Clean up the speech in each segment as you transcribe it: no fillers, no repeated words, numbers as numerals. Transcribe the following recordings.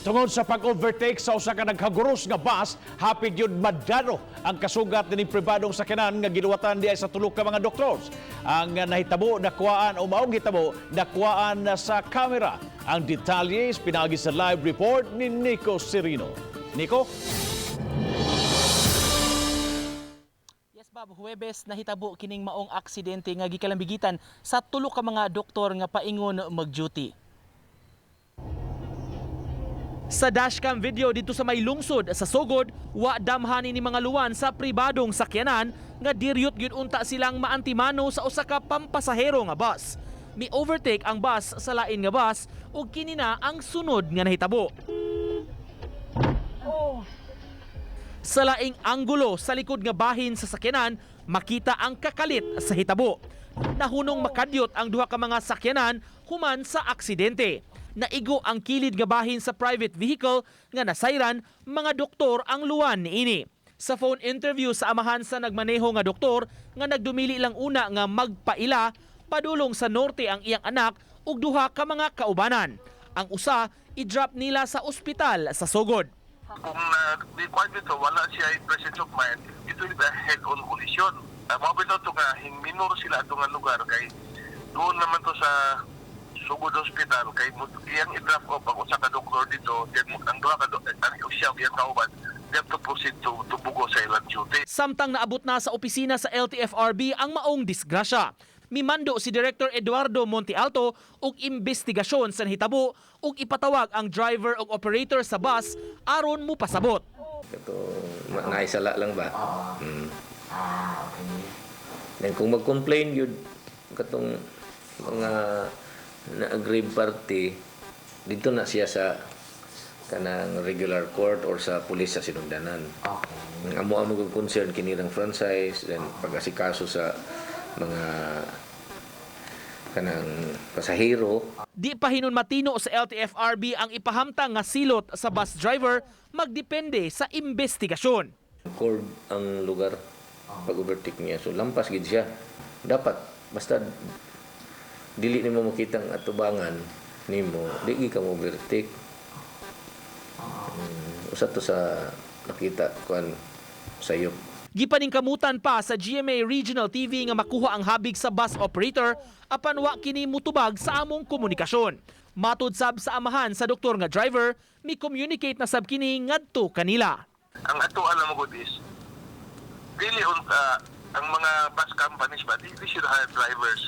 Tungod sa pag-overtake sa usa ka naghaguros nga bus, hapit gyud madano ang kasugat ni pribadong sakyanan nga giluwatan diay sa tulo ka mga doktor. Ang nahitabo nakuhaan o maong hitabo nakuhaan sa kamera. Ang detalye pinagi sa live report ni Nico Serino. Nico? Yes, Bob, Huwebes nahitabo kining maong aksidente nga gikalambigitan sa tulo ka mga doktor nga paingon mag-duty. Sa dashcam video dito sa may lungsod sa Sogod, wa damhani ni mga luwan sa pribadong sakyanan nga diryot gyud unta silang maantimano sa usa ka pampasahero nga bus. Mi overtake ang bus sa lain nga bus ug kini na ang sunod nga nahitabo. Sa laing anggulo sa likod nga bahin sa sakyanan, makita ang kakalit sa hitabo. Nahunong makadyot ang duha ka mga sakyanan human sa aksidente. Naigo ang kilid nga bahin sa private vehicle nga nasayran mga doktor ang luwan niini. Sa phone interview sa amahan sa nagmaneho nga doktor nga nagdumili lang una nga magpaila, padulong sa norte ang iyang anak ug duha ka mga kaubanan. Ang usa i-drop nila sa ospital sa Sogod. Kung di kwan dito, wala siya in presence of mind, it will be a head-on collision. Mao bitaw to nga minor sila ato nga lugar kay doon naman to sa Sugod Hospital kay iyang i-drop off ang usa ka doktor dito, then ang duha ka ang siya iyang kauban, they have to proceed to Bogo sa ilang duty. Samtang naabot na sa opisina sa LTFRB ang maong disgrasya. Mimando si Director Eduardo Montealto og imbestigasyon sa nahitabo ug ipatawag ang driver ug operator sa bus aron mupasabot. Ito, naisala lang ba? Then kung mag-complain yun, katong mga na-aggrieved party, dito na siya sa kanang regular court or sa pulis sa sinugdanan. Okay. Ang amo amo concern kinirang franchise, then pag-asikaso sa mga kanang pasahero. Di pa hinon matino sa LTFRB ang ipahamtang nga silot sa bus driver, magdepende sa imbestigasyon. Curve ang lugar pag overtake niya. So lampas gid siya. Dapat basta dili nimo makita ang atubangan nimo, di gid ka mo overtake. Usa to sa nakita kuan sayop. Gipaningkamutan pa sa GMA Regional TV nga makuha ang habig sa bus operator apan wa kini mutubag sa among komunikasyon. Matud sab sa amahan sa doktor nga driver, mi communicate na sab kini ngadto kanila. Ang ato alam mo is dili unta ang mga bus companies ba, they should hire drivers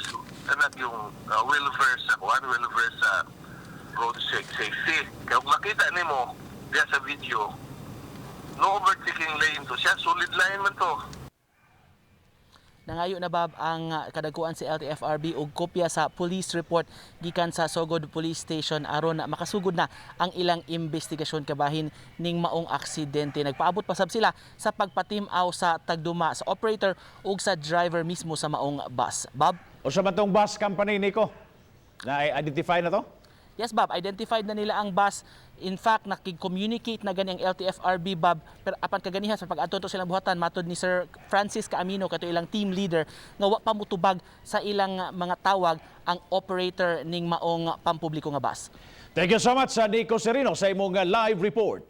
kanak yung well versed sa kuan, well versed sa road safety. Kaya kung makita nimo diya sa video, no overtaking lane to siya, solid line man to. Nangayo na, Bob, ang kadagkuan sa LTFRB og kopya sa police report gikan sa Sogod Police Station aron na makasugod na ang ilang investigasyon kabahin ning maong aksidente. Nagpaabot pa sab sila sa pagpatim-aw sa tagduma sa operator ug sa driver mismo sa maong bus. Bob? Usa man tong bus company, Nico? Na-identify na to? Yes, Bob, identified na nila ang bus. In fact, nakig-communicate na gani ang LTFRB, Bob. Pero apan kaganiha sa pag-adto to silang buhatan, matod ni Sir Francis Caamino, kato ilang team leader, nga wa pa mutubag sa ilang mga tawag ang operator ning maong pampubliko nga bus. Thank you so much sa Nico Serino sa imong live report.